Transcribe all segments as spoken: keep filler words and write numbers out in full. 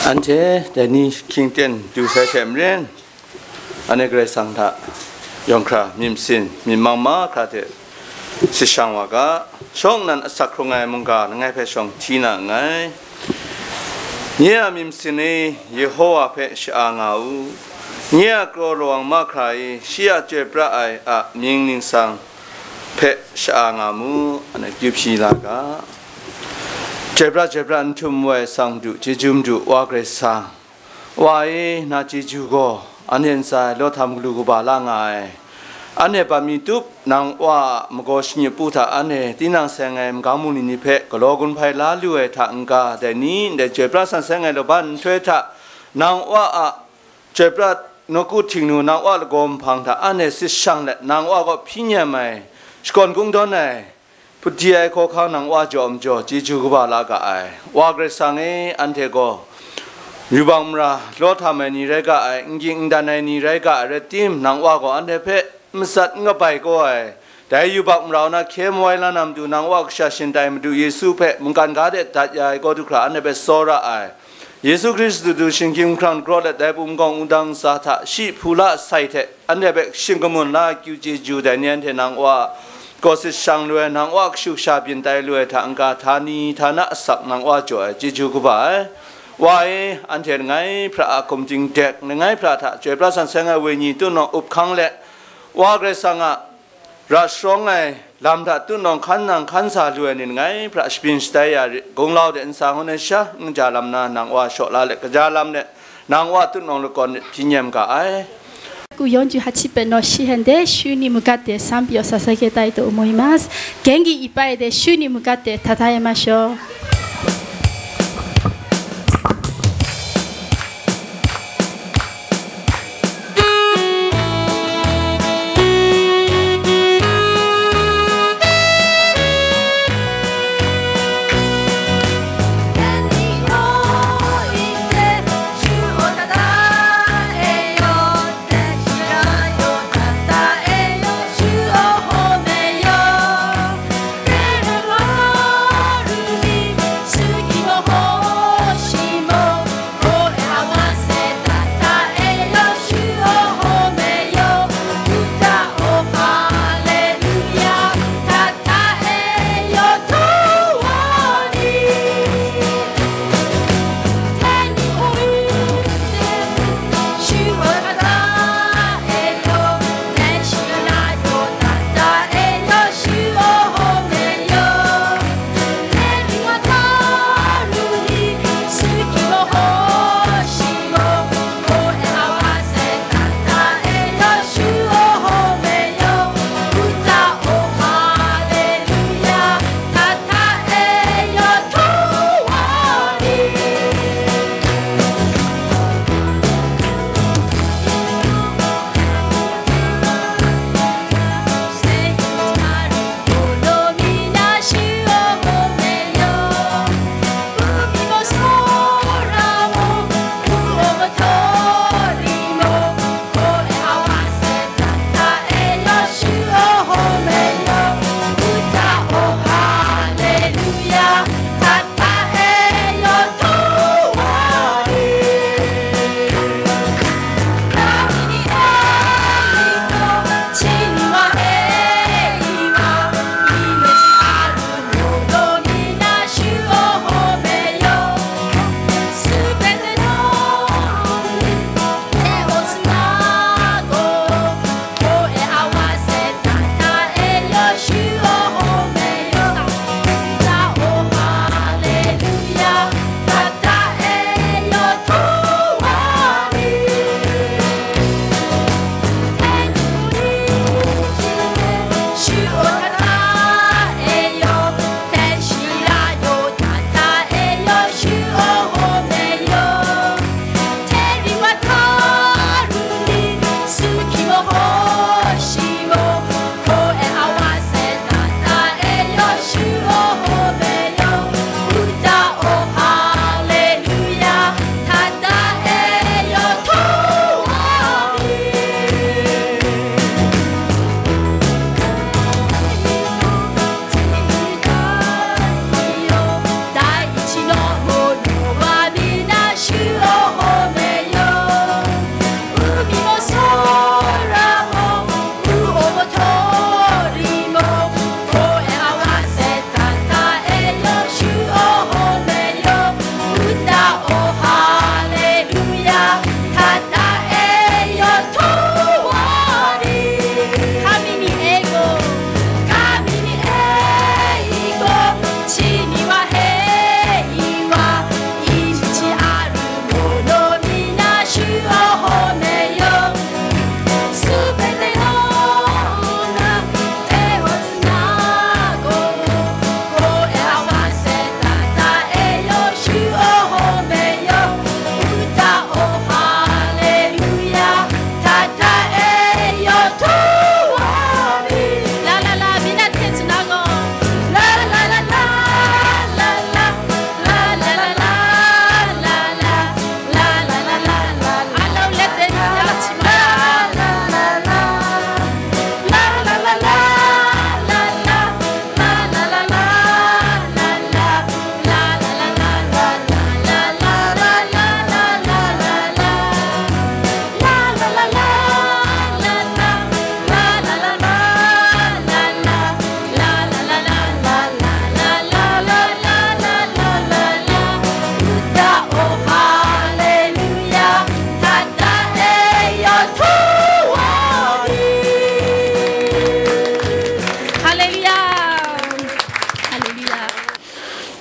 Anhte dai ni hkying ten du sai hte maren, anhte Karai Kasang hta yawng hkra myit masin myit mang mahkra hte sit shang wa ga, shawng nnan asak hkrung ai mungga langai hpe shawng hti na nngai. Nye a myit masin e, Yehowa hpe sha-a nga u. Nye a kraw lawang mahkra e, shi a chyoi pra ai a mying ningsang hpe sha-a nga mu, anhte kyu hpyi la ga. Chyoi pra, chyoi pra, n htum wai sang du, chyeju madu, Wa Karai Kasang. Wa e, na chyeju gaw, anhte ntsa e law htam galu kaba la nga ai. Anhte bam mi tup, nang Wa a magaw shani pu hta anhte tinang seng ai magam mu ni ni hpe galaw gun hpai la lu ai hta n-ga, dai ni ndai chyoi pra san seng ai laban nhtoi hta, nang Wa a chyoi pra nawku htingnu, nang Wa lagaw nhpang hta anhte sit shang let, nang Wa kaw hpyi nem ai, shakawn kungdawn ai, hput di ai hkawhkang nang Wa jaw majaw chyeju kaba la ga ai. Wa Karai Kasang e, anhte gaw yubak mara law htam ai ni rai ga ai, n ging n dan ai ni rai ga ai rai tim, nang Wa gaw anhte hpe matsat n kabai kau ai. Dai yubak mara na hkye mawai la na matu, nang Wa kasha shin tai Madu Yesu hpe mungkan ga de dat ya ai kau du hkra anhte hpe tsawra ai. Yesu Hkristu du shinggyim hkrang dagraw let, dai pum gawng wudang ntsa hta shi hpula sai hte anhte hpe shing kamun la akyu chyeju dai ni anhte nang Wa gaw sit shang lu ai, nang Wa kashu kasha byin tai lu ai hta n-ga, htani htana asak nang Wa jaw ai, chyeju kaba ai. Wa e, anhte langai hpra a hkum ting dek, langai hpra hta chyoi pra san seng ai wenyi tutnawng up hkang let, Wa Karai Kasang a ra sharawng ai lam hta tutnawng hkan nang hkan sa lu ai ni langai hpra shabyin shatai ya rit, gunglau de nsa ngun ai sha, n kaja lam na nang Wa shaw la let, kaja lam de nang Wa tutnawng lakawn rit hpyi nem ga ai. 故永久还基本の詩篇で主に向かって賛美を捧げたいと思います。元気いっぱいで主に向かって称えましょう。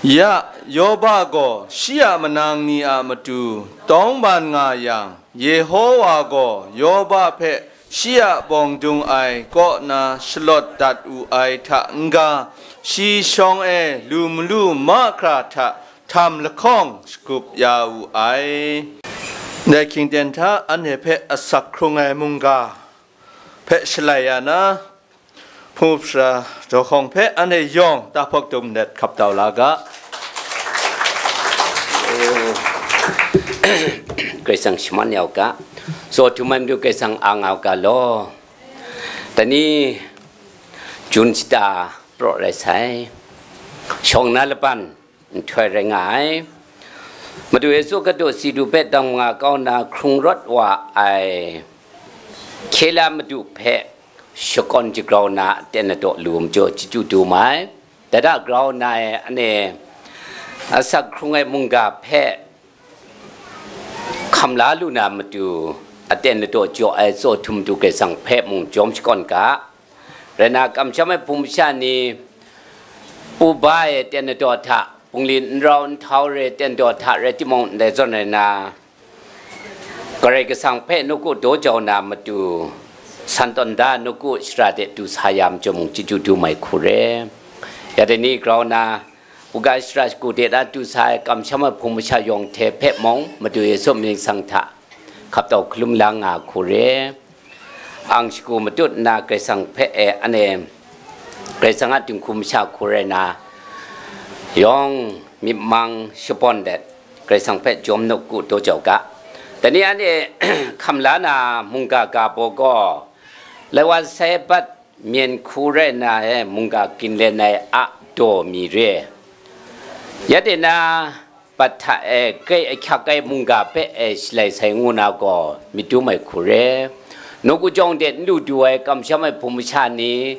Ya, Yoba gaw shi a manang ni a matu tawng ban nga yang, Yehowa gaw Yoba hpe shi a bawng dung ai kaw na shalawt dat wu ai hta n-ga, shi shawng e lu malu mahkra hta htam lahkawng shagup ya wu ai. Ndai hkying ten hta anhte hpe asak hkrung ai mungga hpe shalai ya na, hpung sara jawhkawng hpe anhte yawng tahpawk dum let hkap tau la ga. Karai Kasang shaman ya u ga, tsaw htum ai matu Karai Kasang a nga u ga law. Dani Jun shata praw rai sai, shawng na laban nhtoi rai nga ai. Madu Yesu Hkristu si du hpe dang nga kau na hkrung rawt wa ai hkye la Madu hpe shakawn jagrau na aten adaw lu majaw chyeju du mai. Dada grau na e ane asak hkrung ai mungga hpe hkam la lu na matu aten adaw jaw ai tsaw htum matu Karai Kasang hpe mung jawm shakawn ga. Rai na, kamsham ai hpung masha ni, puba e aten adaw hta, bungli n rau n htau re aten adaw hta rai timung, ndai zawn rai na, Karai Kasang hpe nawku daw jau na matu, san tawn da nawku shara de du sa ya majaw mung chyeju du mai hku re. Ya dai ni grau na, buga shara shagu de na du sa ai kamsham ai hpung masha yawng hte hpe mung, Madu Yesu mying sang hta hkap tau hkalum la nga hku re. Ang shagu matut nna Karai Kasang hpe e ane, Karai Kasang a dinghku masha hku rai na, yawng myit mang shabawn let, Karai Kasang hpe jawm nawku daw jau ga. Dai ni ane hkam la na mungga ga baw gaw, lai wa sai bat myen hku rai na e mungga ginlen ai a daw mi re. Ya de na, bat hta e grai ahkyak ai mungga hpe e shalai sai ngu na gaw myit dum ai hku re. Nawku jawng de n lu du ai kamsham ai hpung masha ni,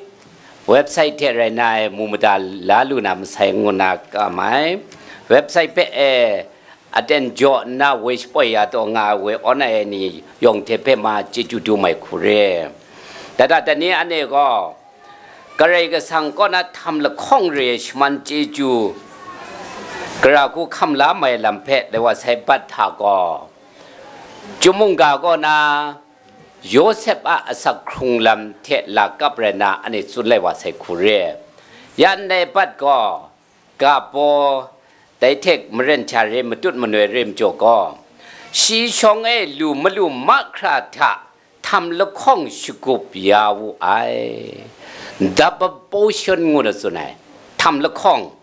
website hte rai na e mu mada la lu na masai ngu na kam ai. Website hpe e aten jaw nna woi shapoi ya taw nga ai woi awn ai ni yawng hte hpe ma chyeju dum ai hku re. Dada dai ni ane gaw, Karai Kasang kaw na htam lahkawng re ai shaman chyeju gara hku hkam la mai lam hpe lai wa sai bat hta gaw, Chyum mungga kaw na Yawsep a asak hkrung lam hte lakap rai na ane tsun lai wa sai hku re. Ya ndai bat gaw, ga baw, dai hte maren hta re matut manoi re majaw gaw, shi shawng e lu malu mahkra hta htam lahkawng shagup ya wu ai. Double portion ngu na tsun ai. Htam lahkawng,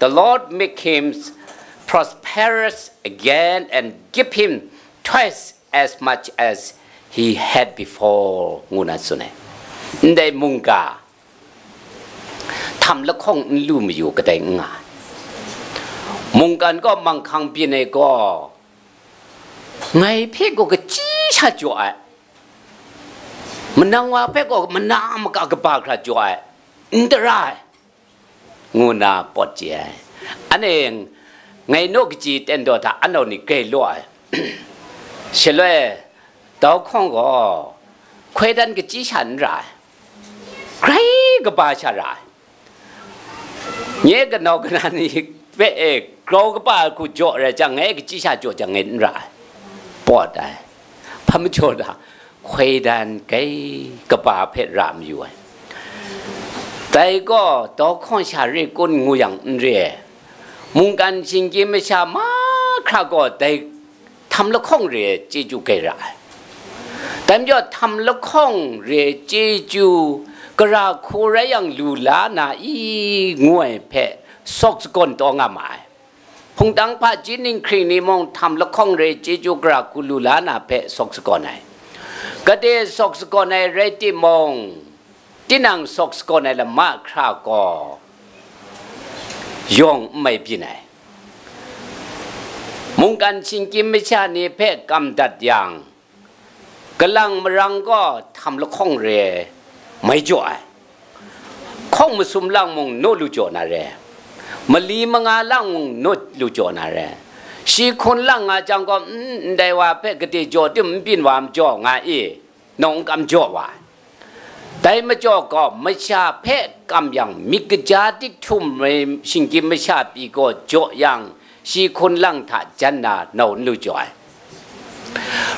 "The Lord make him prosperous again and give him twice as much as he had before," ngu na tsun ai. Ndai mungga, htam lahkawng n lu mayu kadai n nga ai. Mungkan gaw manghkang byin ai gaw, ngai hpe gaw kachyi sha jaw ai, manang wa hpe gaw mana maka kaba hkra jaw ai, n tara ai, ngu na pawt chye ai. Ane, ngai naw kachyi ten daw hta anau ni grai law ai. Shaloi, dau hkawng gaw, hkoi dan kachyi sha n ra ai, grai kaba sha ra ai. Nye kanau kana ni hpe e grau kaba hku jaw rai jang, ngai kachyi sha jaw jang, ngai n ra ai, pawt ai. Hpa majaw da, hkoi dan grai kaba hpe ra mayu ai. Dai gaw dau hkawng sha re kun ngu yang n re ai. Mungkan shinggyim masha mahkra gaw dai htam lahkawng re ai chyeju grai ra ai. Dai majaw, htam lahkawng re ai chyeju gara hku rai yang lu la na i, ngu ai hpe sawk sagawn taw nga ma ai. Hpungtang hpaji ninghkring ni mung htam lahkawng re ai chyeju gara hku lu la na hpe sawk sagawn ai. Gade sawk sagawn ai rai timung, tinang sawk sagawn ai lam mahkra gaw yawng n mai byin ai. Mungkan shinggyim masha ni hpe kam dat yang, kalang marang gaw htam lahkawng re mai jaw ai. Hkawng masum lang mung naw lu jaw na re, mali manga lang mung naw lu jaw na re, shi hkun lang nga jang gaw, "N, ndai wa hpe gade jaw tim n byin wa majaw nga i," nawng kam jaw wa ai. Dai majaw gaw, masha hpe kam yang, myit kaja tit htum ai shinggyim masha pyi gaw jaw yang, shi hkun lang hta jan na nau n lu jaw ai.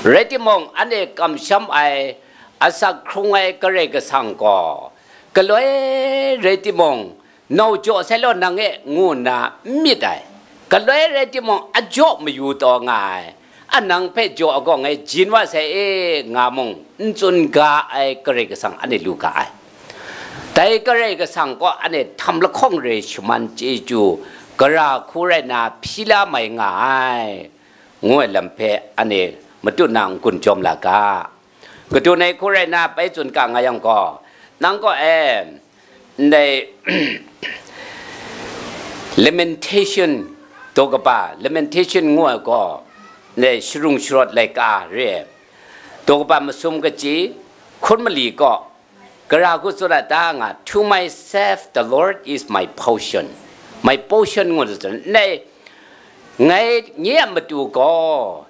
Rai timung, anhte kamsham ai, asak hkrung ai Karai Kasang gaw, galoi rai timung, nau jaw sai law nang e, ngu nna n myit ai. Galoi rai timung, a jaw mayu taw nga ai, a nang hpe jaw agawng e jin wa sai e, nga mung n tsun ga ai Karai Kasang anhte lu ga ai. Dai Karai Kasang gaw anhte htam lahkawng re shaman chyeju, gara hku rai na hpyi la mai nga ai, ngu ai lam hpe anhte matut na n-gun jawm la ga. Kadu nai hku rai na bai tsun ga nga yang gaw, nang gaw e, ndai Lamentation, daw kaba, Lamentation ngu ai gaw, ndai sharung sharawt laika re ai, daw kaba masum kaji, hkun mali gaw, gara hku tsun a ta nga, "To myself, the Lord is my portion." My portion ngu tsun, ndai ngai nye a matu gaw,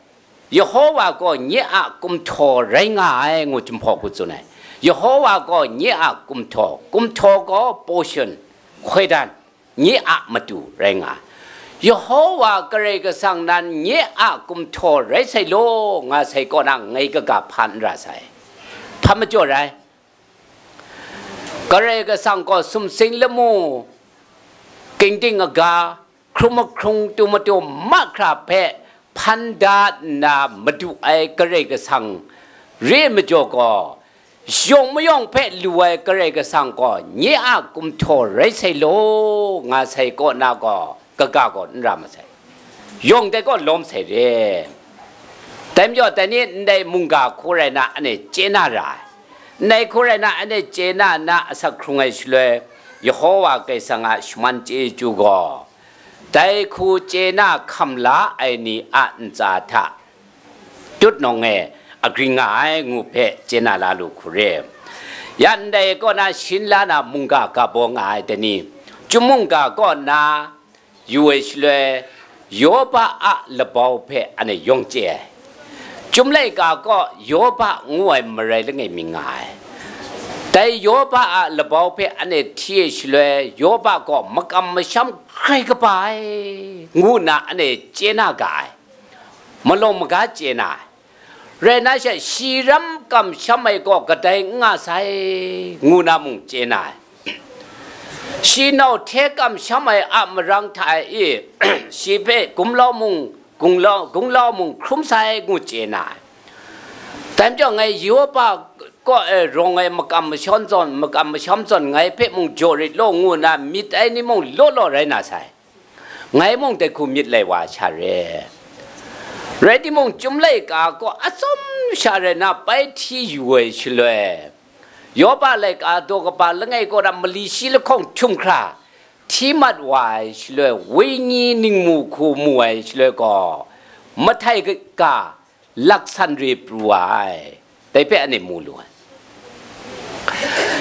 Yehowa gaw nye a kumhtaw rai nga ai, ngu Jinghpaw hku tsun ai. Yehowa gaw nye a kumhtaw, kumhtaw gaw portion, hkoi dan, nye a matu rai nga ai. Yehowa Karai Kasang nan nye a kumhtaw rai sai law, nga sai kaw na ngai kaga hpa n ra sai. Hpa majaw rai? Karai Kasang gaw sumsing lamu, kingding aga, hkrum ahkrung, tu matu mahkra hpe hpan da nna madu ai Karai Kasang re ai majaw gaw, yawng mayawng hpe lu ai Karai Kasang gaw nye a kumhtaw rai sai law, nga sai kaw na gaw, kaga gaw n ra masai. Yawng dai gaw lawm sai re. Dai majaw, dai ni ndai mungga hku rai na, anhte chye na ra ai. Ndai hku rai na, anhte chye na nna asak hkrung ai shaloi, Yehowa Karai Kasang a shaman chyeju gaw, dai hku chye na hkam la ai ni a ntsa hta tut nawng e agring nga ai, ngu hpe chye na la lu hku re. Ya ndai kaw na shin la na mungga ga baw nga ai dai ni? Chyum mungga kaw na yu ai shaloi, Yoba a labau hpe anhte yawng chye ai. Chyum laika kaw Yoba ngu ai marai langai mi nga ai. Dai Yoba a labau hpe anhte hti ai shaloi, Yoba gaw makam masham hkrai kaba ai, ngu nna anhte chye na ga ai. Malawng maga chye na ai. Rai nna she, shi ram kamsham ai gaw kadai n nga sai, ngu na mung chye na ai. Shi nau hte kamsham ai a marang hta e, shi hpe gumlau mung, gunglau, gunglau mung hkrum sai, ngu chye na ai. Dai majaw, ngai Yoba kaw e rawng ai makam masham zawn, makam masham zawn ngai hpe mung jaw rit law, ngu nna myit ai ni mung law law rai na sai. Ngai mung dai hku myit lai wa sha re. Rai timung, Chyum laika kaw atsawm sha rai na bai hti yu ai shaloi, Yoba laika daw kaba langai kaw na mali shi lahkawng htum hkra hti mat wa ai shaloi, wenyi ningmu hku mu ai shaloi gaw, mahtai ga laksan re pru wa ai, dai hpe anhte mu lu ai.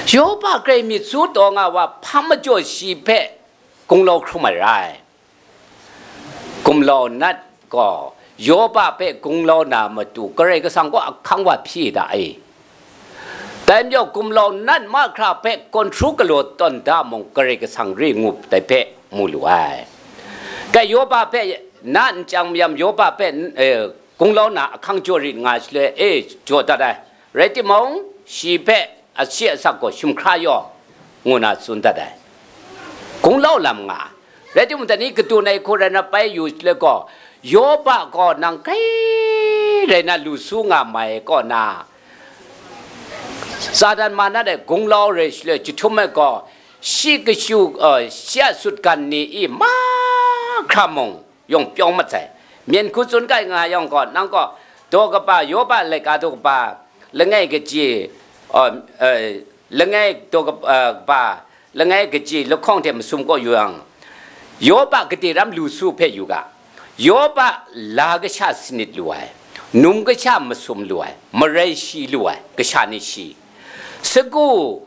Yoba grai myit su taw nga wa, hpa majaw shi hpe gunglau hkrum ai rai. Gumlau nat gaw Yoba hpe gunglau na matu Karai Kasang gaw ahkang wa hpyi da e. Dai majaw gumlau nat mahkra hpe kawn hkru galaw tawn da mung Karai Kasang re ngu dai hpe mu lu ai. Kai Yoba hpe na nchyang mayam Yoba hpe, eh, gunglau na ahkang jaw rit nga shaloi, e, jaw dat ai. Rai timung, shi hpe ashi asak gaw shim hkra yaw, ngu na tsun dat ai. Gunglau lam nga. Rai timung, dai ni kadun ai hku rai na bai yu shaloi gaw, Yoba gaw nang grai rai na lu su nga mai kaw na, Satan manat e gunglau rai shaloi jahtum ai gaw, shi kashu, eh, shi a sutgan ni i mahkra mung yawng pyawng mat sai. Myen hku tsun kai nga yang gaw, nang gaw daw kaba, Yoba laika daw kaba, langai kaji, uh, uh, langai daw kaba, uh, kaba, langai kaji lahkawng hte masum kaw yu yang, Yoba gade ram lu su hpe yu ga. Yoba la kasha sanit lu ai, num kasha masum lu ai, marai shi lu ai kasha ni shi, sagu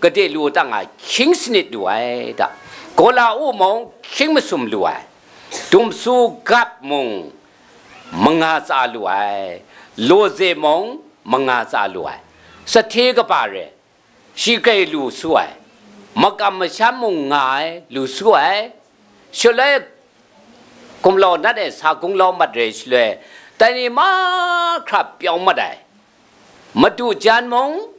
gade lu tang a hkying sanit lu ai ta, gola u mung hkying masum lu ai, dumsu gap mung manga tsa lu ai, loze mung manga tsa lu ai, sahte kaba re, Shi grai lu su ai, makam masham mung nga ai, lu su ai, shaloi gumlau nat e sa gunglau mat re shaloi, dai ni mahkra pyawng mat ai, madu jan mung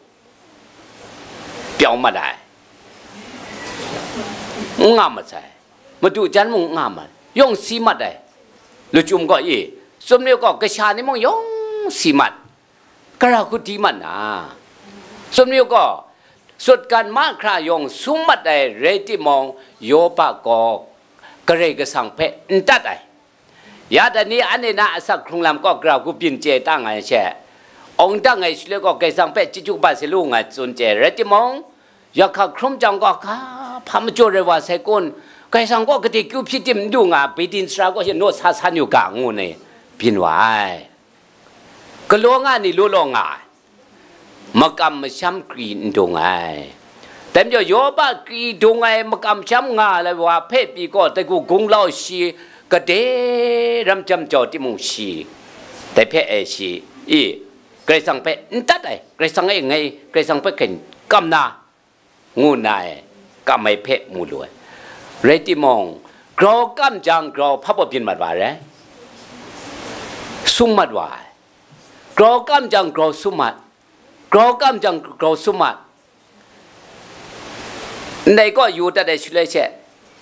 pyawng mat ai, n nga masai, madu jan mung n nga mat, yawng si mat ai, lachyum gaw i, tsun mayu gaw, kasha ni mung yawng si mat, gara hku di mat na, tsun mayu gaw, sutgan mahkra yawng sum mat ai rai timung, Yoba gaw Karai Kasang hpe n tat ai. Ya dai ni, anhte na asak hkrung lam gaw gara hku byin chye ta nga ai she, awng dang ai shaloi gaw, Karai Kasang hpe chyeju kaba sai lu nga ai tsun chye rai timung, yahka hkrum jang gaw, ga hpa majaw rai wa sai kun, Karai Kasang gaw gade kyu hpyi tim n du nga, Beit Din sara gaw shi naw sa san yu ga, ngu ni byin wa ai. Galaw nga ni law law nga ai, makam masham kri n dung ai. Dai majaw, Yoba kri dung ai makam masham nga ai wa hpe pyi gaw, dai hku gunglau shi, gade ram jam jau timung shi, dai hpe e shi, i, Karai Kasang hpe n tat ai, Karai Kasang e ngai Karai Kasang hpe hkyen kam na, ngu nna e, kam ai hpe mu lu ai. Rai timung, grau kam jang grau hpa baw byin mat wa ai? Sum mat wa ai. Grau kam jang grau sum mat, grau kam jang grau sum mat. Ndai kaw yu dat ai shaloi she,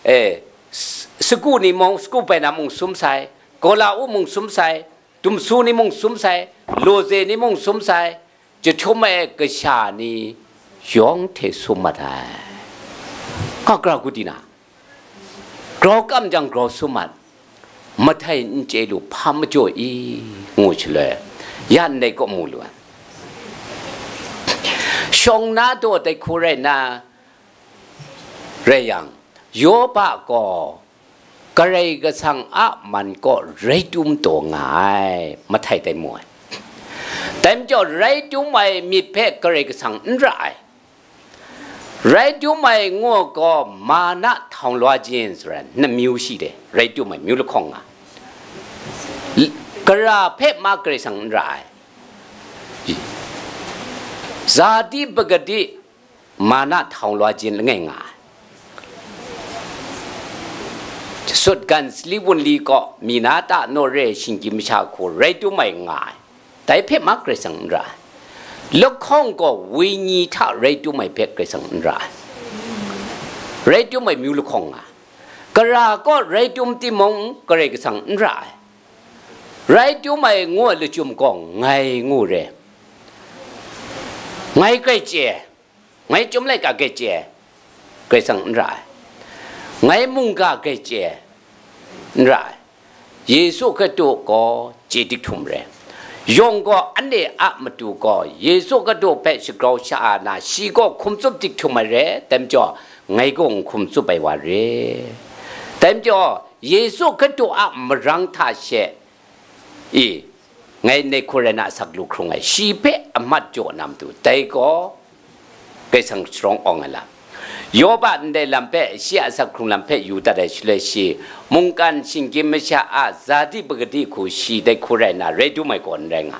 e, s-, sagu ni mung, sagu bai na mung sum sai, gola u mung sum sai, dumsu ni mung sum sai, loze ni mung sum sai, jahtum ai kasha ni yawng hte sum mat ai. Ka gara hku di na, grau kam jang grau sum mat, mahtai n chye lu hpa majaw i, ngu shaloi, ya ndai kaw mu lu ai. Shawng na daw dai hku rai nna, rai yang, Yoba gaw Karai Kasang a man kaw rai tum taw nga ai, mahtai tai mu ai. Dai majaw, rai tum ai myit hpe Karai Kasang n ra ai. Rai tum ai ngu gaw, mana htawng lwa jin tsaran, namyu shi de, rai tum ai myu lahkawng nga. L-, gara hpe ma Karai Kasang n ra ai. Zadi bagadi, mana htawng lwa jin langai nga ai. Sutgan sali wunli kaw, mi na ta naw re ai shinggyim masha hku rai tum ai nga ai. Dai hpe ma Karai Kasang n ra ai. Lahkawng gaw wenyi hta rai tum ai hpe Karai Kasang n ra ai. Rai tum ai myu lahkawng nga ai. Gara kaw rai tum timung, Karai Kasang n ra ai. Rai tum ai ngu ai lachyum gaw ngai ngu re. Ngai grai chye, ngai Chyum laika grai chye, Karai Kasang n ra ai. Ngai mungga grai chye, n ra ai. Yesu Hkristu gaw chye dik htum re. Yawng gaw anhte a matu gaw Yesu Hkristu hpe shagrau sha-a na, shi gaw hkum tsup dik htum ai re, dai majaw, ngai gaw n hkum tsup ai wa re. Dai majaw, Yesu Hkristu a marang hta she, i, ngai ndai hku rai na asak lu hkrung ai, shi hpe a mat jaw na matu, dai gaw Karai Kasang sharawng awng ai lam. Yoba ndai lam hpe, shi a asak hkrung lam hpe yu dat ai shaloi shi, mungkan shinggyim masha a zadi bagadi hku shi dai hku rai nna rai tum ai gaw n rai nga.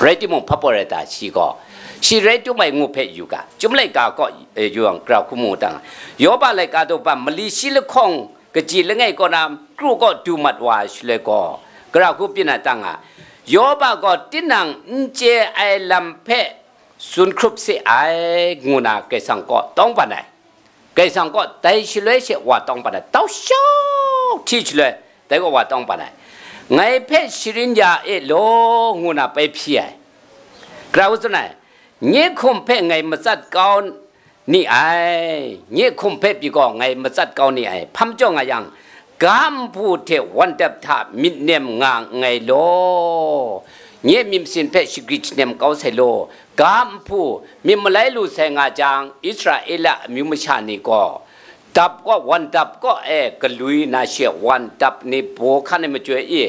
Rai timung, hpa pawt rai ta, shi gaw, shi rai tum ai ngu hpe yu ga, Chyum laika kaw, e, yu yang, gara hku mu ta nga, Yoba laika daw ban mali shi lahkawng, kaji langai kaw na, kru kaw du mat wa ai shaloi gaw, gara hku byin na ta nga, Yoba gaw tinang n chye ai lam hpe tsun hkrup se ai, ngu na Karai Kasang kaw tawng ban ai. Karai Kasang kaw dai shaloi she wa tawng ban ai, tau shau hti shaloi, dai kaw wa tawng ban ai. Ngai hpe sharin ya e law, ngu na pai hpyi ai. Gara hku tsun ai, nye hkum hpe ngai matsat kau ni ai, nye hkum hpe pyi gaw ngai matsat kau ni ai, hpa majaw nga yang, ga nhpu hte wandap hta myit nem nga nngai law, nye myit masin hpe shagrit shanem kau sai law, ga nhpu myit malai lu sai nga jang, Israela amyu masha ni gaw, dap kaw, wandap kaw e galwi na she wandap ni baw hkan ai machyoi i,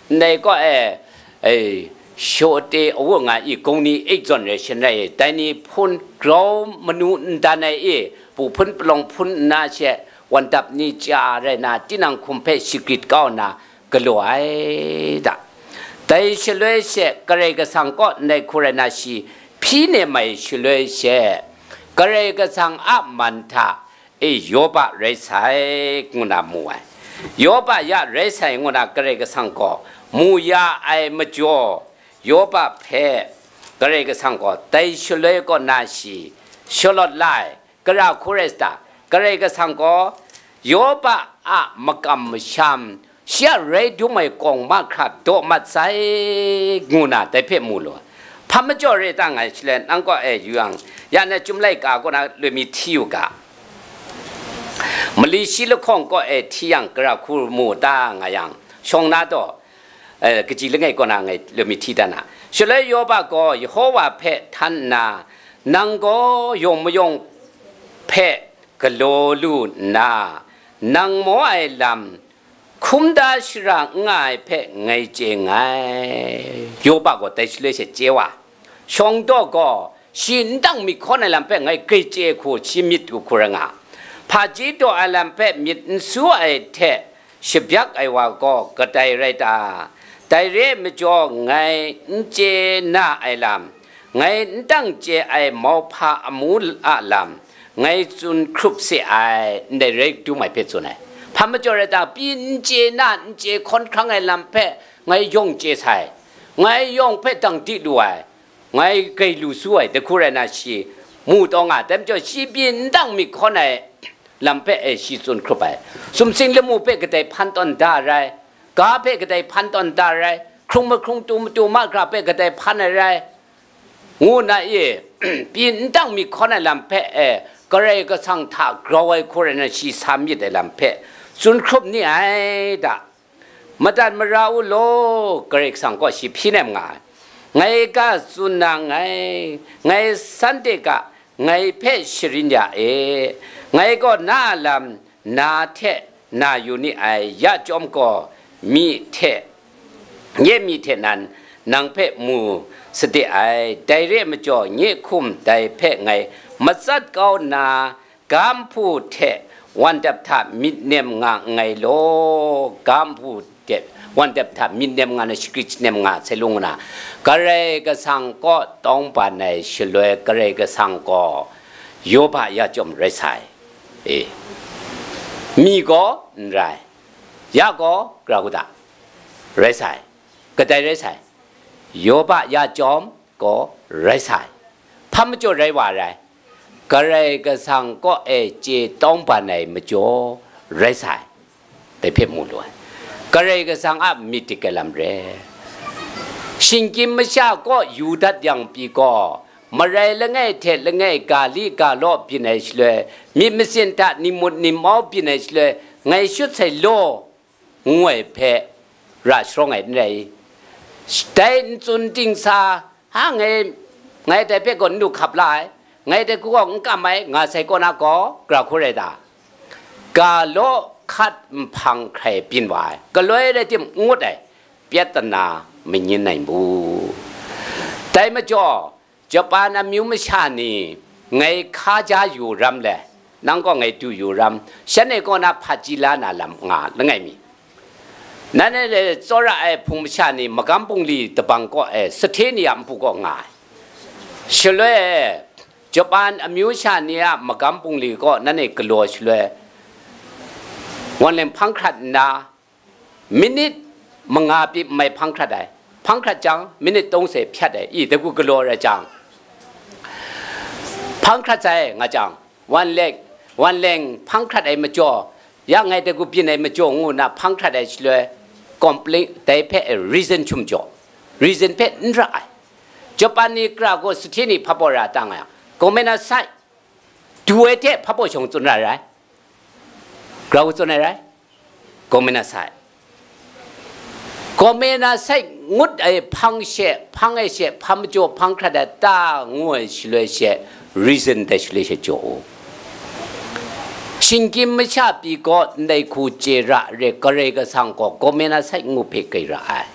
ndai kaw e, e, shawte awu nga i, gungni ik zawn rai shin rai i, dai ni hpun grau manu n dan ai i, pu hpun palawng hpun nna she, wandap ni chya rai na, tinang hkum hpe shagrit kau nna galaw ai da. Dai shaloi she, Karai Kasang kaw ndai hku rai na, shi hpyi nem ai shaloi she, Karai Kasang a man hta e Yoba rai sai, ngu na mu ai. Yoba ya rai sai, ngu na Karai Kasang gaw mu ya ai majaw, Yoba hpe Karai Kasang gaw dai shaloi kaw na shi shalawt la ai. Gara hku rai sa ta? Karai Kasang gaw Yoba a makam masham, shi a rai dum ai kawng mahkra daw mat sai, ngu na dai hpe mu lu ai. Hpa majaw rai ta ngai shaloi nang kaw e yu yang, ya na Chyum laika kaw na loi mi hti u ga. Mali shi lahkawng kaw e hti yang, gara hku mu ta nga yang, shawng na taw, eh, kaji langai kaw na ngai loi mi hti dan na. Shaloi Yoba gaw Yehova hpe htan nna, nang gaw yawng mayawng hpe galaw lu nna, nang maw ai lam hkrum da shara n nga ai hpe ngai chye nngai. Yoba gaw dai shaloi she chye wa. Shawng daw gaw shi n dang myit hkawn ai lam hpe ngai grai chye hku shi myit du hku rai nga. Hpaji daw ai lam hpe myit n su ai hte shabyak ai wa gaw kadai rai ta? Dai re ai majaw, ngai n chye na ai lam, ngai n dang chye ai mauhpa amu a lam, ngai tsun hkrup se ai, ndai rai dum ai hpe tsun ai. Hpa majaw rai ta? Pyi n chye na, n chye hkawn hkrang ai lam hpe ngai yawng chye sai, ngai yawng hpe dang di lu ai, ngai grai lu su ai, dai hku rai na shi mu taw nga, dai majaw shi pyi n dang myit hkawn ai lam hpe e shi tsun hkrup ai. Sumsing lamu hpe kadai hpan tawn da rai, ga hpe kadai hpan tawn da rai, hkrung mahkrung tu matu mahkra hpe kadai hpan ai rai, ngu na e, pyi n dang myit hkawn ai lam hpe e, Karai Kasang hta grau ai hku rai na shi sa myit ai lam hpe tsun hkrup ni ai da. Madat mara u law, Karai Kasang kaw shi hpyi nem nga ai. Ngai ga tsun na nngai, ngai Sunday ga ngai hpe sharin ya e. Ngai gaw na a lam na hte na yu ni ai, ya chyawm gaw myi hte, nye myi hte nan nang hpe mu sade ai. Dai re ai majaw, nye hkum dai hpe ngai matsat kau nna, ga nhpu hte wandap hta myit nem nga nngai law, ga nhpu hte wandap hta myit nem nga na, shagrit shanem nga sai lung na, Karai Kasang kaw tawngban ai shaloi, Karai Kasang gaw Yoba ya chyawm rai sai. E, myi gaw n rai, ya gaw, gara hku ta, rai sai. Kadai rai sai? Yoba ya chyawm gaw rai sai. Hpa majaw rai wa rai? Karai Kasang kaw e chye tawngban ai majaw rai sai. Dai hpe mu lu ai. Karai Kasang a myit dik ai lam re. Shinggyim masha kaw yu dat yang pyi gaw, marai langai hte langai, ga li ga law byin ai shaloi, myit masin hta nimut nimau byin ai shaloi, ngai shut sai law, ngu ai hpe ra sharawng ai n rai. Dai n tsun ting sa, ha, ngai, ngai dai hpe gaw n du hkap la ai, ngai dai hku gaw n kam ai, nga sai kaw na gaw, gara hku rai ta? Ga law hkat nhpang hkrai byin wa ai, galoi rai tim n ngut ai, pyat na manyin ai mbu. Dai majaw, Japan amyu masha ni ngai hka ja yu ram le, nang gaw ngai du yu ram, shanhte kaw na hpaji la na lam nga langai mi? Nanhte tsawra ai hpung masha ni magam bungli dabang kaw e sahte ni a npu kaw nga ai. Shaloi e, Japan amyu masha ni a magam bungli kaw nanhte galaw shaloi, wan leng hpang hkrat nna, minit manga pyi n mai hpang hkrat ai. Hpang hkrat jang, minit tawng se hpyat ai. I, dai hku galaw rai jang, hpang hkrat sai nga jang, wan leng, wan leng hpang hkrat ai majaw, ya ngai dai hku byin ai majaw, ngu nna hpang hkrat ai shaloi, complain, dai hpe reason htum jaw, reason hpe n ra ai. Japan ni gara gaw sahte ni hpa baw ra ta nga yang, Gomen na sai, du ai hte hpa baw shawng tsun ra rai. Gara hku tsun ai rai? Gomen na sai. Gomen na sai ngut ai hpang she, hpang ai she, hpa majaw hpang hkrat ai ta, ngu ai shaloi she, reason dai shaloi she jaw u. Shinggyim masha pyi gaw ndai hku chye ra re, Karai Kasang gaw gomen na sai ngu hpe grai ra ai.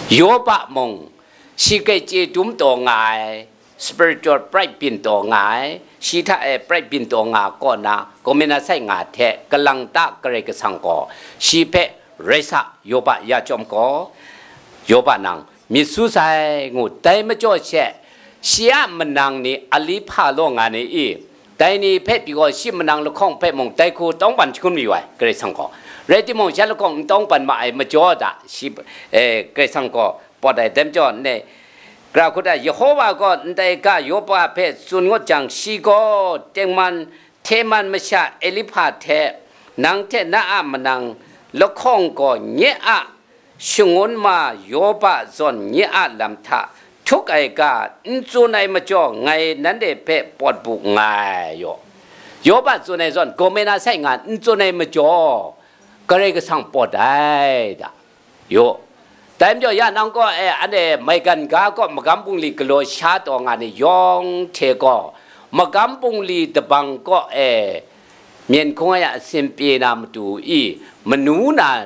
Yoba mung, shi hkrai chye dum taw nga ai, spiritual pride byin taw nga ai, shi hta e pride byin taw nga kaw na, gomen na sai nga hte, kalang ta Karai Kasang gaw, shi hpe rai sa, Yoba ya chyawm gaw, Yoba nang myit su sai, ngu dai majaw she, Shi a manang ni a li hpa law nga ni i? Dai ni hpe pyi gaw, shi manang lahkawng hpe mung dai hku tawngban shangun mayu ai, Karai Kasang gaw. Rai timung, sha lahkawng n tawngban ma ai majaw da, shi, eh, Karai Kasang gaw pawt ai. Dai majaw, ne, gara hku da, Yehowa gaw ndai ga Yopa hpe tsun ngut jang, shi gaw tengman Teman masha Elipa hte, nang hte na a manang lahkawng gaw nye a shangun ma Yoba zawn nye a lam hta htuk ai ga n tsun ai majaw, ngai nanhte hpe pawt bu nngai yaw. Yoba tsun ai zawn, gawmena sai nga n tsun ai majaw, Karai Kasang pawt ai da. Yaw. Dai majaw, ya nang kaw e, anhte maigan ga kaw magam bungli galaw sha taw nga ni yawng hte gaw, magam bungli dabang kaw e myen hkung ai a asin pye na matu i, manu na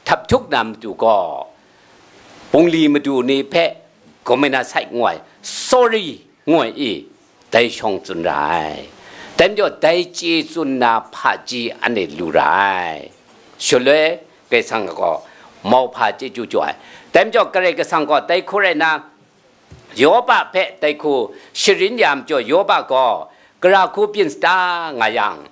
htap htuk na matu gaw, bungli madu ni hpe gawmena sai ngu ai, sorry, ngu ai i, dai shawng tsun ra ai. Dai majaw, dai chye tsun na hpaji anhte lu ra ai. Shaloi, Karai Kasang gaw mauhpa chyeju jaw ai. Dai majaw, Karai Kasang gaw dai hku rai nna, Yoba hpe dai hku sharin ya majaw, Yoba gaw gara hku byin sata nga yang,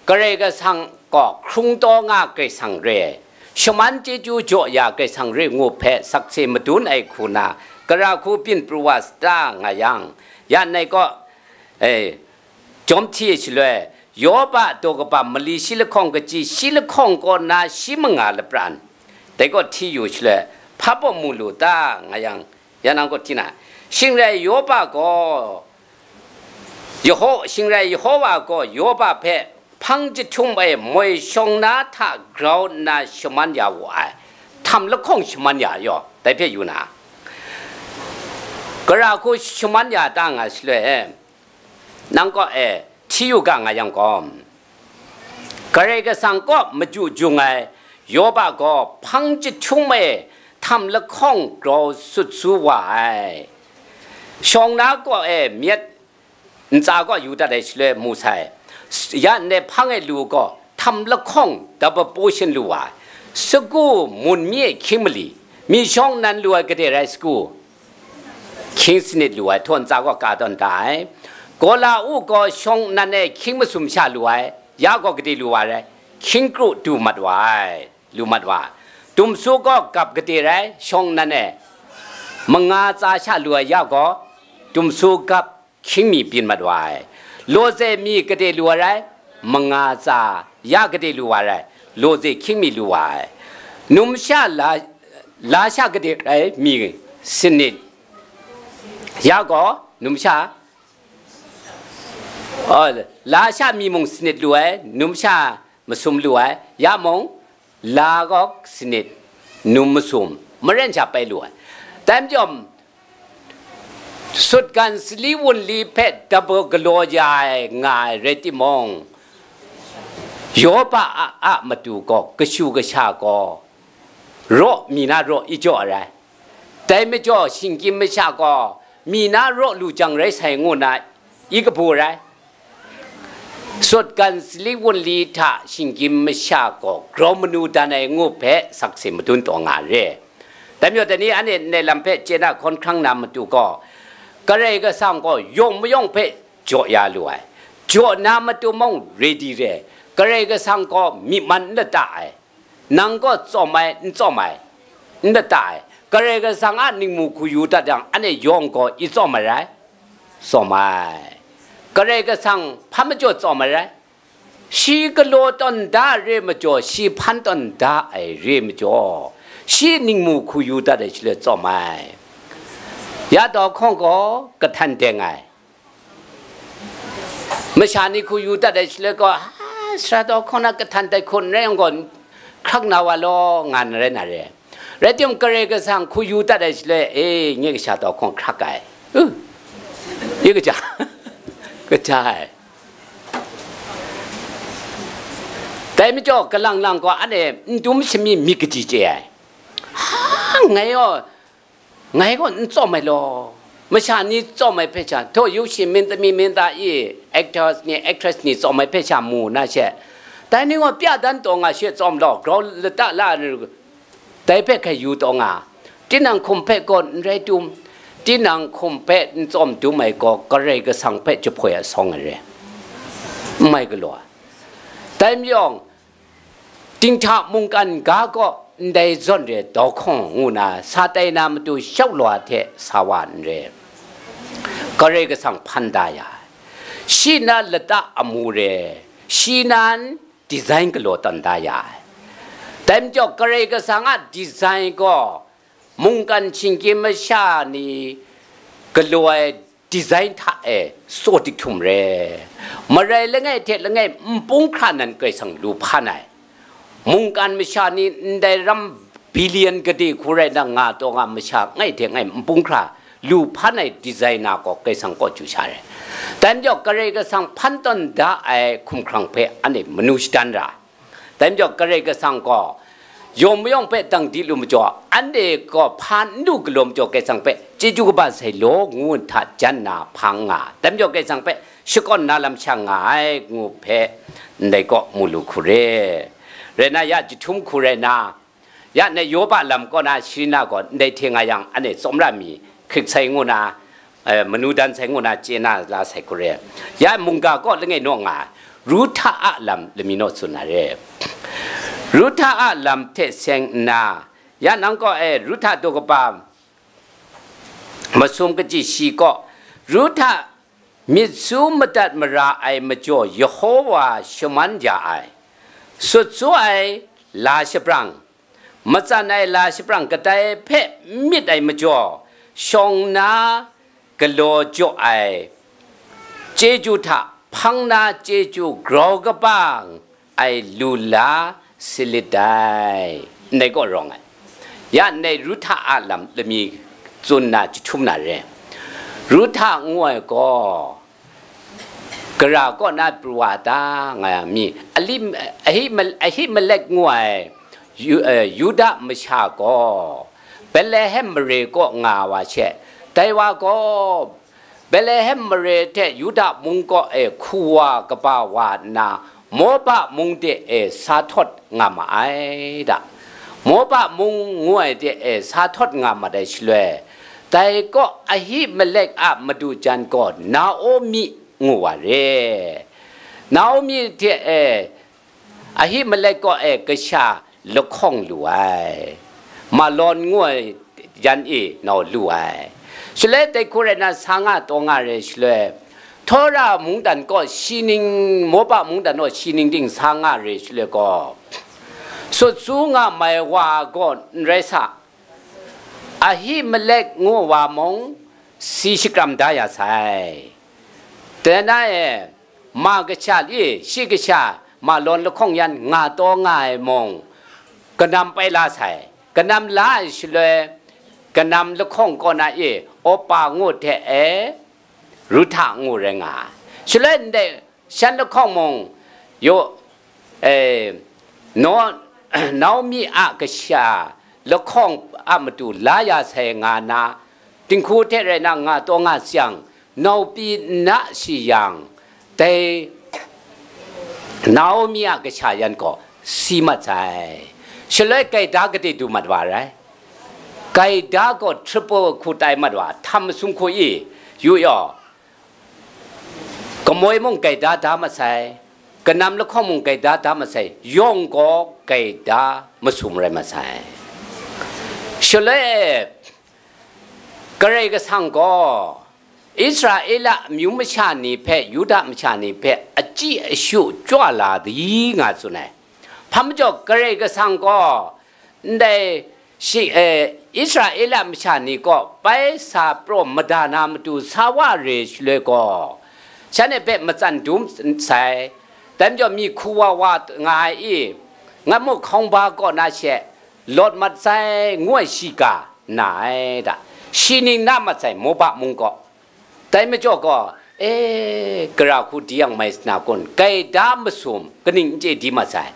Karai Kasang gaw hkrung taw nga Karai Kasang re ai, shaman chyeju jaw ya Karai Kasang re ngu hpe sakse madun ai hku na, gara hku byin pru wa sata nga yang, ya nai kaw, e, jawm hti ai shaloi, Yoba daw kaba mali shi lahkawng kachyi, shi lahkawng kaw na shi manga lapran, dai kaw hti yu shaloi, hpa baw mu lu ta nga yang, ya nang kaw hti na, shing rai Yoba gaw, Yeho-, shing rai Yehowa gaw Yoba hpe hpang jahtum e moi shawng na hta grau nna shaman ya wu ai, htam lahkawng shaman ya yaw, dai hpe yu na, gara hku shaman ya ta nga shaloi e, nang kaw e hti yu ga nga yang gaw, Karai Kasang kaw maju jung ai Yoba gaw hpang jahtum e htam lahkawng grau sut su wa ai. Shawng na kaw e myit ntsa kaw yu dat ai shaloi mu sai. Ya ndai hpang e lu gaw, htam lahkawng double portion lu wa ai. Sagu mun mi e hkying mali, mi shawng nnan lu ai gade rai sagu hkying sanit lu ai, htaw ntsa gaw ka tawn da ai. Gola u gaw shawng nnan e hkying masum sha lu ai, ya gaw gade lu wa rai, hkying kru du mat wa ai, lu mat wa ai. Tumsu gaw gap gade rai, shawng nnan e manga tsa sha lu ai, ya gaw tumsu gap hkying mi byin mat wa ai. Lawze mi gade lu ai rai, manga tsa ya gade lu wa ai rai, lawze hkying mi lu wa ai. Numsha la, la sha gade rai mi sanit, ya gaw numsha, oh, la sha mi mung sanit lu ai, numsha masum lu ai, ya mung la gaw sanit, num masum, maren sha pai lu ai. Dai majaw, sutgan sali wunli hpe dabaw galaw ya ai nga ai rai timung, Yoba a, a matu gaw kashu kasha gaw raw mi na raw i jaw ai rai. Dai majaw, shinggyim masha gaw mi na raw lu jang rai sai ngu na i kabu ai rai. Sutgan sali wunli hta shinggyim masha gaw grau manu dan ai ngu hpe sakse madun taw nga re. Dai majaw, dai ni anhte ndai lam hpe chye na hkawn hkrang na matu gaw, Karai Kasang gaw yawng mayawng hpe jaw ya lu ai, jaw na matu mung ready re ai. Karai Kasang gaw myi man n lata ai, nang gaw tsawm ai, n tsawm ai, n lata ai. Karai Kasang a ningmu hku yu dat yang, anhte yawng gaw i tsawm ai rai? Tsawm ai. Karai Kasang hpa majaw tsawm ai rai? Shi galaw tawn da re majaw, shi hpan tawn da ai re majaw, shi ningmu hku yu dat ai shaloi tsawm ai. Ya daw hkawng gaw kahtan deng ai. Masha ni hku yu dat ai shaloi gaw, "Ha, sara daw hkawng na kahtan dat hku n rai yang gaw, hkrak na wa law," nga na rai na re. Rai timung, Karai Kasang hku yu dat ai shaloi, e, nye kasha daw hkawng hkrak ai. Uh, ye kaja, kaja ai. Dai majaw, kalang lang gaw anhte n dum shami myit kaji chye ai. Ha, ngai gaw, ngai gaw n tsawm ai law. Masha ni tsawm ai hpe sha, htaw yu shi, min tami min ta i, actors ni, actress ni tsawm ai hpe sha mu na she. Dai ni gaw pya dan taw nga she tsawm law, grau lata la, dai hpe hkai yu taw nga. Tinang hkum hpe gaw n rai tum, tinang hkum hpe n tsawm dum ai gaw Karai Kasang hpe jahpoi asawng ai re, n mai galaw ai. Dai majaw, dinghta mungkan ga kaw ndai zawn re dau hkawng ngu na sa tai na matu shau law hte sa wa n re, Karai Kasang hpan da ya ai. Shi na lata amu re, shi nan design galaw tawn da ya ai. Dai majaw, Karai Kasang a design gaw mungkan shinggyim masha ni galaw ai design hta e tsaw dik htum re. Marai langai hte langai npung hkra nan Karai Kasang lu hpan ai. Mungkan masha ni ndai ram billion gade hku rai na nga taw nga masha ngai hte ngai npung hkra lu hpan ai design na gaw Karai Kasang kaw chyu sha re. Dai majaw, Karai Kasang hpan tawn da ai hkumhkrang hpe anhte manu shadan ra. Dai majaw, Karai Kasang gaw yawng mayawng hpe dang di lu majaw, anhte gaw hpa n lu galaw majaw, Karai Kasang hpe chyeju kaba sai law ngu hta jan na hpa n nga. Dai majaw, Karai Kasang hpe shakawn na lam sha nga ai ngu hpe ndai kaw mu lu hku re. Rai na, ya jahtum hku rai na, ya nai Yoba lam kaw na shi na gaw ndai hte nga yang, anhte tsawmra mi hkrik sai ngu na, eh, manu dan sai ngu na chye na la sai hku re. Ya mungga kaw langai naw nga ai, Ruhta a lam lami naw tsun na re. Ruhta a lam hte seng nna, ya nang kaw e Ruhta daw kaba masum kaji shi kaw, Ruhta myit su madat mara ai majaw Yehowa shaman ya ai, sut su ai la shabrang, matsan ai la shabrang kadai hpe n myit ai majaw, shawng na galaw jaw ai chyeju hta hpang na chyeju grau kaba ai lu la salit dai. Ndai gaw rawng ai. Ya ndai Ruhta a lam lami tsun na jahtum na re. Ruhta ngu ai gaw, gara kaw na pru wa ta nga yang mi, Ahimelek ngu ai Yuda masha gaw Betlehem mare kaw nga wa she, dai wa gaw Betlehem mare hte Yuda mung kaw e hku wa kaba wa nna, Moba mung de e sa htawt nga ma ai da. Moba mung ngu ai de e sa htawt nga mat ai shaloi, dai kaw Ahimelek a madu jan gaw Naomi ngu wa re. Naomi hte e Ahimelek kaw e kasha lahkawng lu ai, Malon ngu ai yan e nau lu ai. Shaloi dai hku rai na, sa nga taw nga re shaloi, Tora mungdan kaw shi ning, Moba mungdan kaw shi ning ting sa nga re shaloi gaw, sut su nga mai wa gaw n rai sa, Ahimelek ngu wa mung si shakram da ya sai. Dai na e, ma kasha li, shi kasha Malon lahkawng yan nga taw nga ai mung, kanam pai la sai. Kanam la ai shaloi, kanam lahkawng kaw na e, Opa ngu hte e, Ruhta ngu rai nga ai. Shaloi ndai shan lahkawng mung, yo, e, no, Naomi a kasha lahkawng a matu la ya sai nga na, dinghku hte rai na nga taw nga sayang, nau pyi nna shi yang, dai Naomi a kasha yan gaw si mat sai. Shaloi gaida gade du mat wa rai. Gaida gaw triple hku tai mat wa, htam masum hku i, yu yaw, kamoi mung gaida da masai, kanam lahkawng mung gaida da masai, yawng gaw gaida masum rai masai. Shaloi e, Karai Kasang gaw Israela amyu masha ni hpe, Yuda masha ni hpe achyi ashu chyaw la di nga tsun ai. Hpa majaw Karai Kasang gaw ndai shi, eh, Israela masha ni kaw bai sa praw mada na matu sa wa re shaloi gaw, shanhte hpe matsan dum sai, dai majaw mi hku wa wa nga ai i, ngat mu hkawng ba kaw na she lawt mat sai, ngu ai shiga na ai da. Shi ning na mat sai, Moba mung kaw. Dai majaw gaw, e, gara hku di yang mai sa na kun, gaida masum kaning n chye di mat sai.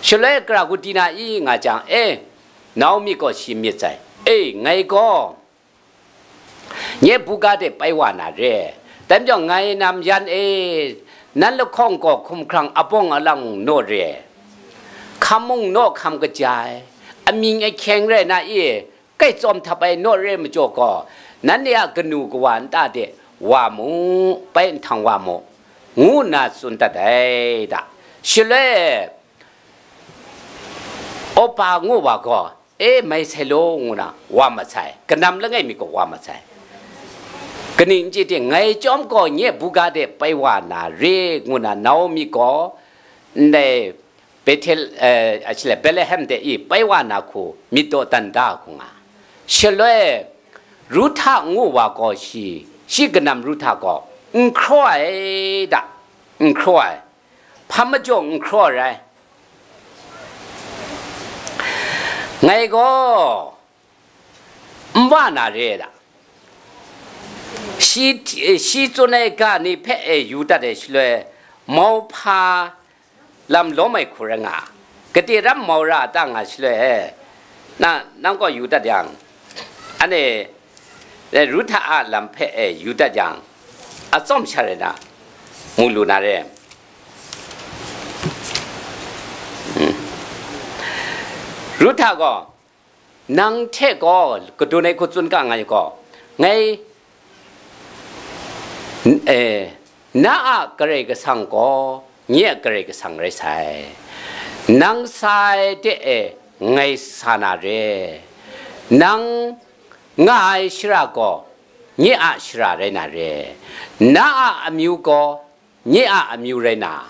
Shaloi gara hku di na i nga jang, e, Naomi gaw shi myit sai, e, ngai gaw nye buga de pai wa na re. Dai majaw ngai nam yan e, nan lahkawng gaw hkumhkrang abawng alang naw re, hkam mung naw hkam kaja ai, amying ahkyeng rai na i, kai tsawm htap ai naw re majaw gaw, nanhte a kanu kawa nta de wa mu, bai nhtang wa mu, ngu nna tsun dat ai da. Shaloi, Opa ngu wa gaw, e, mai sai law, ngu na wa mat sai, kanam langai mi gaw wa mat sai. Kaning n chye ting, ngai chyawm gaw nye buga de pai wa na re, ngu na Naomi gaw ndai Bethel, eh, a shi le, Betlehem de i pai wa na hku myit dawdan da hku nga. Shaloi, Ruhta ngu wa gaw shi, shi kanam Ruhta gaw n hkraw ai da, n hkraw ai. Hpa majaw n hkraw ai. Ngai gaw n wa na re da. Shi, shi tsun ai ga ni hpe e yu dat ai shaloi, mauhpa lam lawm ai hku rai nga, gade ram mau ra a ta nga shaloi e, na, nang gaw yu dat yang, ane, e, Ruhta a lam hpe e yu dat yang, atsawm sha rai na, mu lu na re. Hmm. Ruhta gaw, nang hte gaw kadun ai hku tsun ga ngai gaw, ngai, n-, eh, na a Karai Kasang gaw nye a Karai Kasang rai sai. Nang sa ai de e ngai sa na re. Nang nga ai shara gaw nye a shara rai na re. Na a amyu gaw nye a amyu rai na,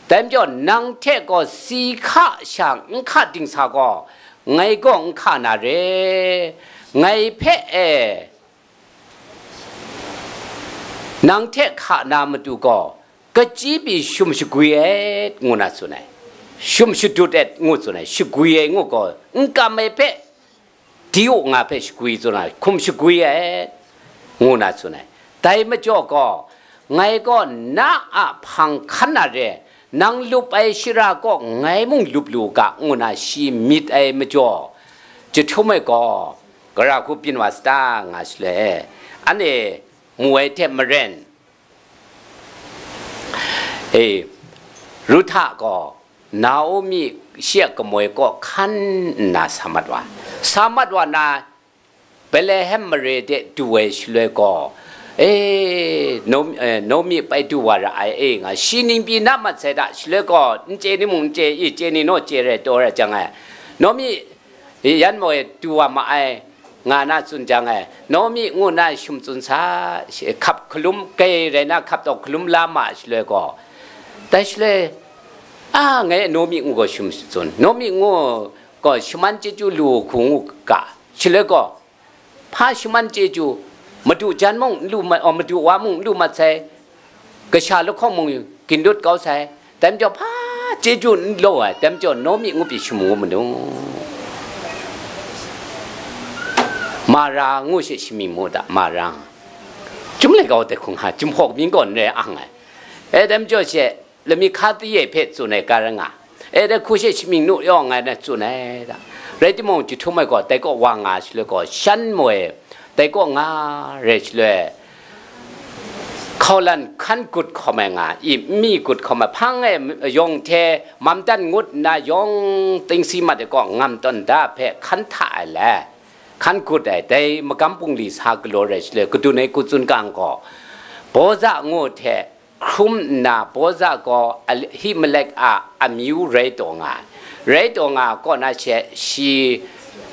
dai majaw nang hte gaw si hka sha n hka dingsa gaw, ngai gaw n hka na re, ngai hpe e, nang hte hka na matu gaw, kachyi pyi shum shagwi et, ngu na tsun ai, shum shadut et, ngu tsun ai, shagwi ai ngu gaw, n kam ai hpe, di u nga hpe shagwi tsun ai, hkum shagwi ai, ngu na tsun ai. Dai majaw gaw, ngai gaw na a hpang hkan na re, nang lup ai shara kaw ngai mung lup lu u ga, ngu na shi myit ai majaw, jahtum e gaw, gara hku byin wa sa ta nga shaloi, anhte mu ai hte maren, e, Ruhta gaw Naomi shi a kamoi kaw hkan nna sa mat wa. Sa mat wa na, Betlehem mare de du ai shaloi gaw, e, Naomi, e, Naomi bai du wa ra ai, e, nga shi ning pyi na mat sai da, shaloi gaw, n chye ni mung n chye i, chye ni naw chye rai taw rai jang ai. Naomi yan maw e du wa ma ai, nga na tsun jang ai, Naomi ngu na shum tsun sa, hkap hkalum, kai rai na hkap taw hkalum la ma ai shaloi gaw, dai shaloi, a, ngai Naomi ngu gaw shum tsun, Naomi ngu gaw shaman chyeju lu hku ngu ga, shaloi gaw, hpa shaman chyeju, madu jan mung n lu mat, oh, madu wa mung n lu mat sai, kasha lahkawng mung ginlut kau sai, dai majaw hpa chyeju n law ai, dai majaw Naomi ngu pyi shum ngu manu. Mara ngu she shamying mu da, Mara. Chyum lai kau dai hkung ha, Jinghpaw mying gaw n rai ang ai. E, dai majaw she, lami hka tayai hpe tsun ai ga rai nga, e, dai hku she shamying nu yaw ngai na tsun ai da. Rai timung, jahtum ai gaw, dai kaw wa nga shaloi gaw, shan moi, dai kaw nga rai shaloi, hkaulan hkan gut hkawm ai nga, i mi gut hkawm ai, hpang e yawng hte mamdan ngut nna yawng tingsi mat ai kaw, ngam tawn da hpe hkan hta ai le, hkan gut ai, dai magam bungli sa galaw rai shaloi, kadun ai hku tsun ga gaw, Boaza ngu hte, hkrum nna, Boaza gaw Ahimelek a amyu rai taw nga ai. Rai taw nga ai kaw na she, shi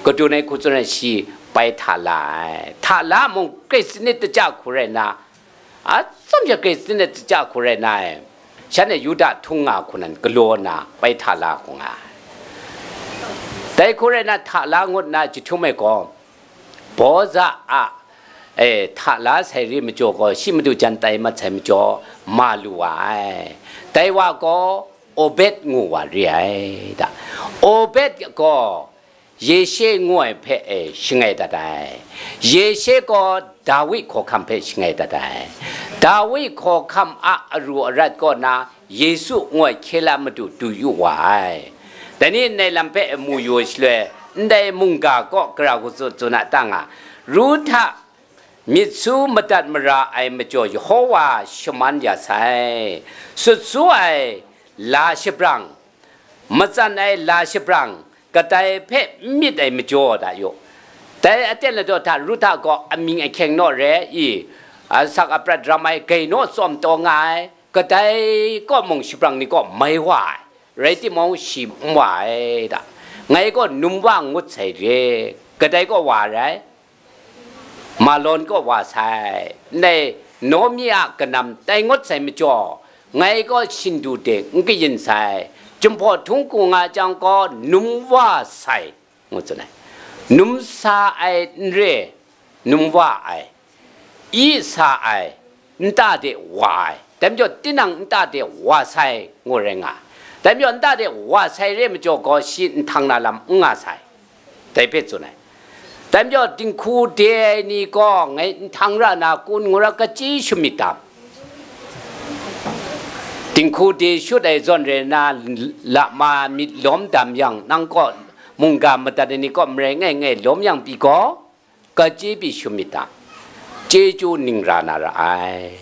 kadun ai hku tsun ai, shi bai hta la ai. Hta la mung, Hkristu ni kaja hku rai nna, atsawm sha Hkristu ni kaja hku rai nna, shan e Yuda htung nga hku nan galaw nna, bai hta la hku nga ai. Dai hku rai nna, hta la ngut nna jahtum ai gaw, Boaza a, e, hta la sai re majaw gaw, shi madu jan tai mat sai majaw, ma lu wa ai. Dai wa gaw Obed ngu wa re ai da. Obed gaw Yeshe ngu ai hpe, e, shangai dat ai. Yeshe gaw Dawi hkawhkam hpe shangai dat ai. Dawi hkawhkam a aru arat kaw na, Yesu ngu ai hkye la madu du yu wa ai. Dai ni ndai lam hpe mu yu ai shaloi, ndai mungga kaw gara hku tsun tsun a ta nga, Ruhta myit su madat mara ai majaw Yehowa shaman ya sai. Sut su ai la shabrang, matsan ai la shabrang, kadai hpe n myit ai majaw da yu. Dai aten ladaw hta Ruhta gaw amying ahkyeng naw re i, asak aprat ram ai gai naw tsawm taw nga ai, kadai kaw mung shabrang ni kaw mai wa ai, rai timung, shi n wa ai da. Ngai gaw num wa ngut sai re, kadai kaw wa rai, Malon kaw wa sai, ndai Naomi a kanam tai ngut sai majaw, ngai gaw shindu de n kayin sai, Jinghpaw htung ku nga jang gaw num wa sai, ngu tsun ai. Num sa ai n re, num wa ai, i sa ai, nta de wa ai, dai majaw tinang nta de wa sai, ngu rai nga. Dai majaw nta de wa sai re majaw gaw, shi nhtang na lam n nga sai, dai hpe tsun ai. Dai majaw dinghku de ai ni gaw ngai nhtang ra na kun ngu ra, kaji shum myit dam. Dinghku de shut ai zawn re na, lama myit lawm dam yang, nang kaw mungga madat ai ni kaw marai ngai ngai lawm yang pyi gaw, kaji pyi shum myit dam. Chyeju ning ra na ra ai.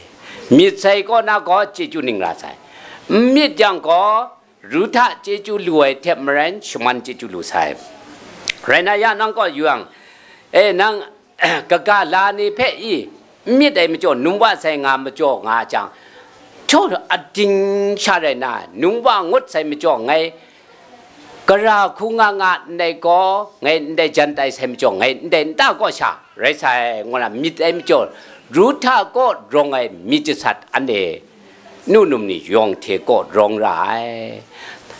Myit sai kaw na gaw chyeju ning ra sai. N myit yang gaw, Ruhta chyeju lu ai hte maren shaman chyeju lu sai. Rai na ya, nang kaw yu yang, e, nang kaga la ni hpe i, n myit ai majaw, num wa sai nga majaw nga jang, htaw ading sha rai na, num wa ngut sai majaw, ngai gara hku nga nga ndai gaw, ngai ndai jan tai sai majaw, ngai ndai nta kaw sha rai sai, ngu na myit ai majaw, Ruhta kaw rawng ai myit jasat anhte nu num ni yawng hte kaw rawng ra ai.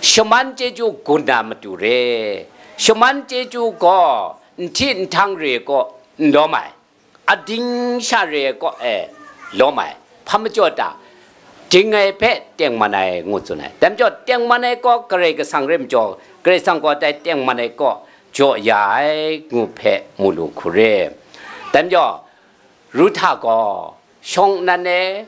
Shaman chyeju gun na matu re, shaman chyeju gaw nhti nhtang re kaw n lawm ai, ading sha re kaw e lawm ai, hpa majaw ta, ding ai hpe tengman ai, ngu tsun ai. Dai majaw tengman ai kaw Karai Kasang re majaw, Karai Kasang gaw dai tengman ai kaw jaw ya ai, ngu hpe mu lu hku re. Dai majaw, Ruhta gaw shawng nnan e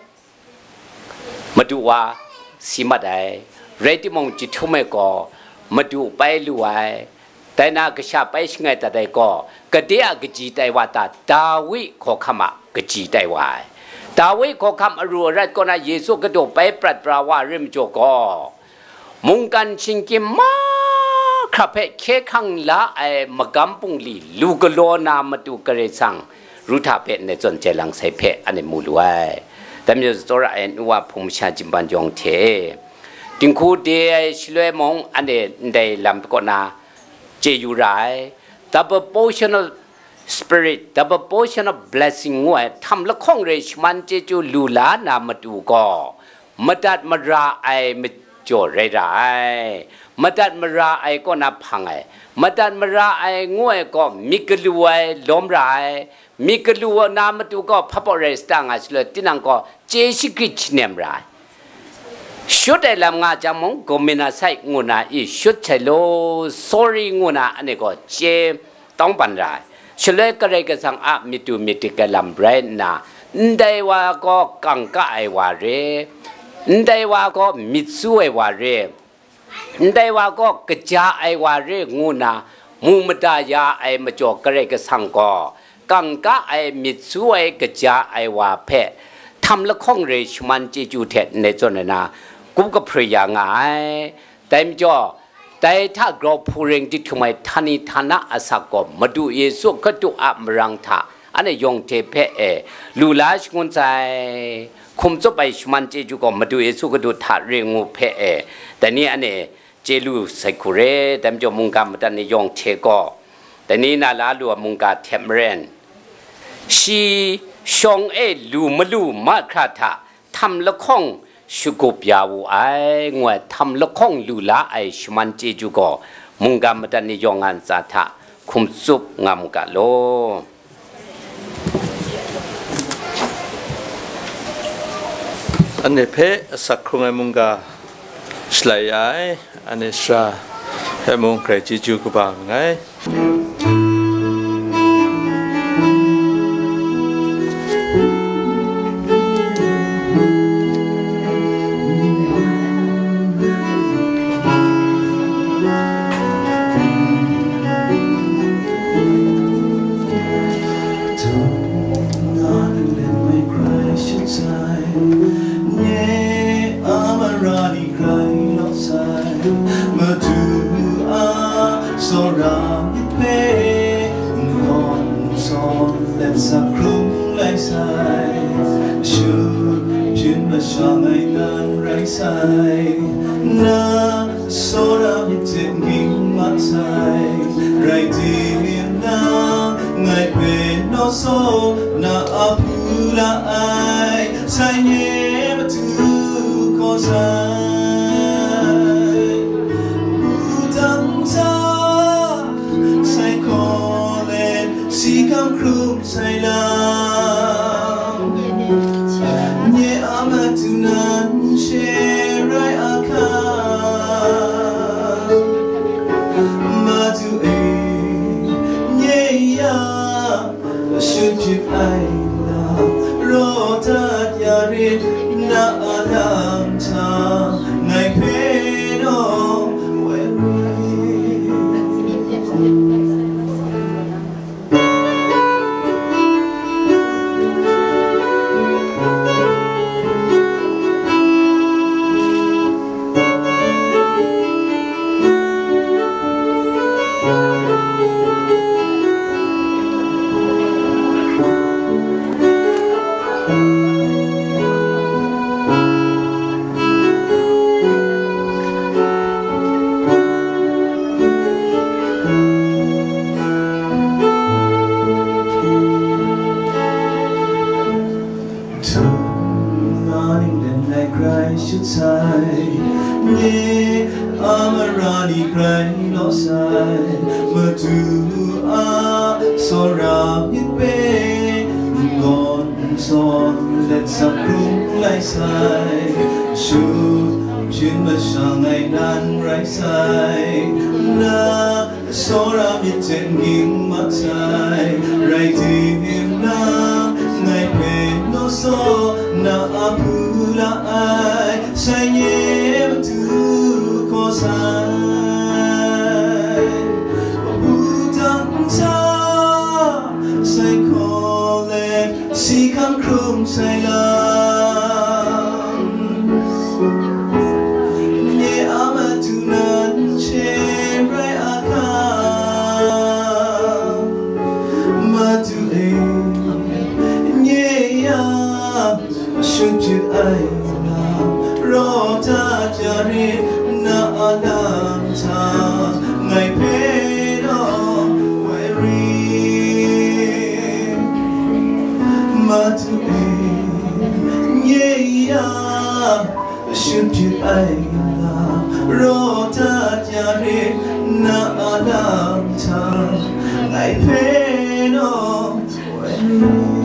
madu wa si mat ai, rai timung, jahtum e gaw madu pai lu ai, dai na kasha pai shangai dat ai gaw, gade a kaji tai wa ta, Dawi hkawhkam a kaji tai wa ai. Dawi hkawhkam aru arat kaw na Yesu Hkristu pai prat pra wa ai majaw gaw, mungkan shingkyim mahkra hpe hkye hkrang la ai magam bungli lu galaw na matu Karai Kasang Ruhta hpe ndai zawn jai lang sai hpe anhte mu lu ai. Dai majaw, tsawra ai nu wa hpung masha jimban yawng hte, dinghku de ai shaloi mung, anhte ndai lam kaw na chye yu ra ai. Double portion of spirit, double portion of blessing ngu ai, htam lahkawng re shaman chyeju lu la na matu gaw, madat mara ai majaw rai ra ai. Madat mara ai kaw na hpang ai, madat mara ai ngu ai gaw, myit galu ai lawm ra ai. Myit galu na matu gaw hpa baw rai sata nga shaloi, tinang gaw chye shagrit shanem ra ai. Shut ai lam nga jang mung, gomina sai ngu na i shut sai law, sorry ngu na anhte gaw chye tawng ban ra ai. Shaloi Karai Kasang a myit du myit dik ai lam rai nna, ndai wa gaw kangka ai wa re, ndai wa gaw myit su ai wa re, ndai wa gaw kaja ai wa re ngu na mu mada ya ai majaw, Karai Kasang gaw kangka ai, myit su ai, kaja ai wa hpe htam lahkawng re shaman chyeju hte ndai zawn ai na, kup kahpre ya nga ai. Dai majaw, dai hta grau hpu ring jahtum ai htani htana asak gaw Madu Yesu Hkristu a marang hta anhte yawng hte hpe e lu la shangun sai. Hkum tsup ai shaman chyeju gaw Madu Yesu Hkristu hta re ngu hpe e, dai ni anhte chye lu sai hku re. Dai majaw mungga madat ni yawng hte gaw, dai ni na la lu ai mungga hte maren, shi shawng e lu malu mahkra hta htam lahkawng shagup ya wu ai, ngu ai htam lahkawng lu la ai shaman chyeju gaw mungga madat ni yawng a ntsa hta hkum tsup nga mu ga law. Anhte hpe asak hkrung ai mungga shalai ya ai, anhte sara hpe mung grai chyeju kaba nngai. sai, na tsawra myit hte n ging mat sai, rai timung, ngai hpe naw saw na a hpu la ai, sai nye Madu kaw sai. Wudang hta sai hkaw let, si hkam hkrum sai lam, nye a matu nan she rai a hka, Madu e, nye ya shut hpyit ai lam, raw dat ya rit, na a lam hta ngai hpe naw woi. Htum na ning len ai grai shut sai, nye a mara ni grai law sai, Madu a tsawra myit hpe n gawn n sawn let, tsap hkrung lai sai, shut hpyin mashang ai nan rai sai, na tsawra myit hte n ging mat sai, rai timung, ngai hpe naw saw na a hpu la ai, sai nye Madu kaw sai. Wudang hta sai hkaw let, si hkam hkrum sai lam, nye a matu nan she rai a hka, Madu e, nye ya shut hpyit ai lam, raw dat ya rit, na a lam hta ngai hpe naw woi rit. Madu e, nye ya shut hpyit ai lam, raw dat ya rit, na a lam hta ngai hpe naw woi rit.